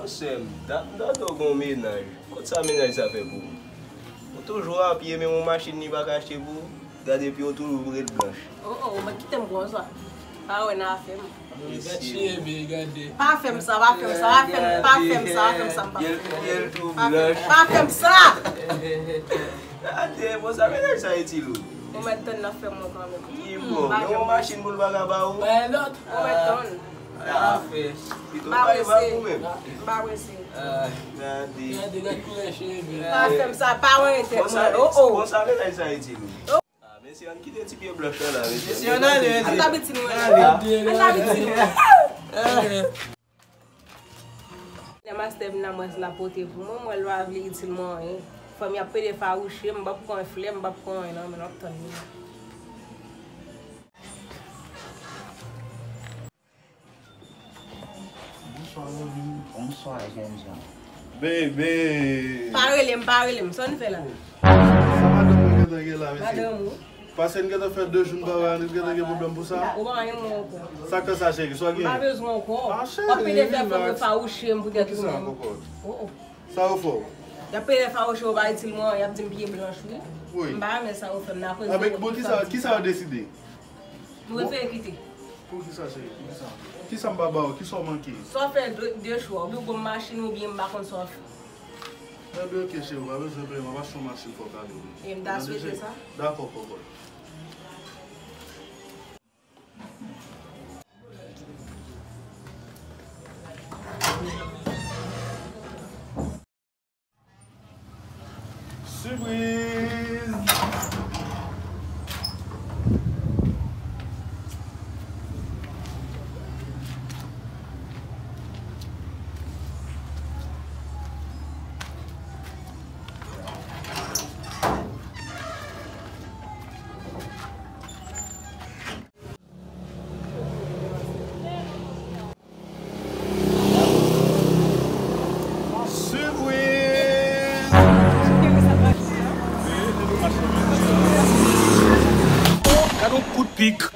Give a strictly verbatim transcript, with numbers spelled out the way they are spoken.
Sè m, m ta, m ta tande w gen yon mennaj. Kot sa mennaj sa fè pou ou? Ou toujou a pye, menm yon machin li pa ka achte pou ou. Gade pye w toujou ret blanch. Oh, oh, ou mèt kite m konsa. Pa wè nan afè m. Mesye. Pa fè m sa, pa fè m sa, pa fè m, pa fè m sa, pa fè m sa, m pa fè m. Pa fè m sa! Gade, bon, sa mennaj sa itil ou? Ou mèt tann nan fè mwen kanmenm. Ki bon, men yon machin pou l pa ka ba ou? Ou mèt tann. Afè. Pito pa rive ak ou menm. M pa prese. Gade. Gade, gade koulè cheve. Pa fè m sa, pa wè tèt mwen. Oh, oh. Bon, sa mennaj sa itil ou? Ah, mesye, ann kite ti pye blanch lan la, mesye. Mesye, ann ale, mesye. Ann abitye nou, ann abitye nou. Lè mastè vin la, m wè si l ap pote pou mwen, m wè l pa vle itil mwen anyen. Fanmi ap pede fawouche m, m p ap pran flè, m p ap pran anyen nan men l, m ap tann li. Bonswa, Roline. Bonswa, jèn jan. Bebe! Pa rele m, pa rele m. Sa w vin fè la? Sa madanm mwen gentan gen la, mesye. Madanm ou? Paske n gentan fè de jou n pa wè, n gentan gen pwoblèm pou sa. Ou pa anyen mwen ankò. Sa k fè sa, cheri? Sa w gen? M pa bezwen ankò. Ah, cheri, w ap pede fè fanm yo fawouche m poutèt ou menm. Poukisa, kòkòt? Oh, oh. Sa yo fè w? Y ap pede fawouche w, pa itil mwen, y ap di m pye blanch, wi. Wi. M pa renmen sa yo fè m nan, akoz de... Bon, kisa, kisa yo deside? M prefere kite. Poukisa, cheri? Poukisa? Kisa m pa ba w? Kisa w manke? Sa w fè de, de chwa, oubyen w ba m machin, oubyen m pa konn sa w fè. Enben, oke, cheri, ou pa bezwen peye, m ap achte yon machin fò w ka lwe. E m ta swete sa. Dakò, kòkòt. Sipriz! Sipriz! Gade yon kout pik.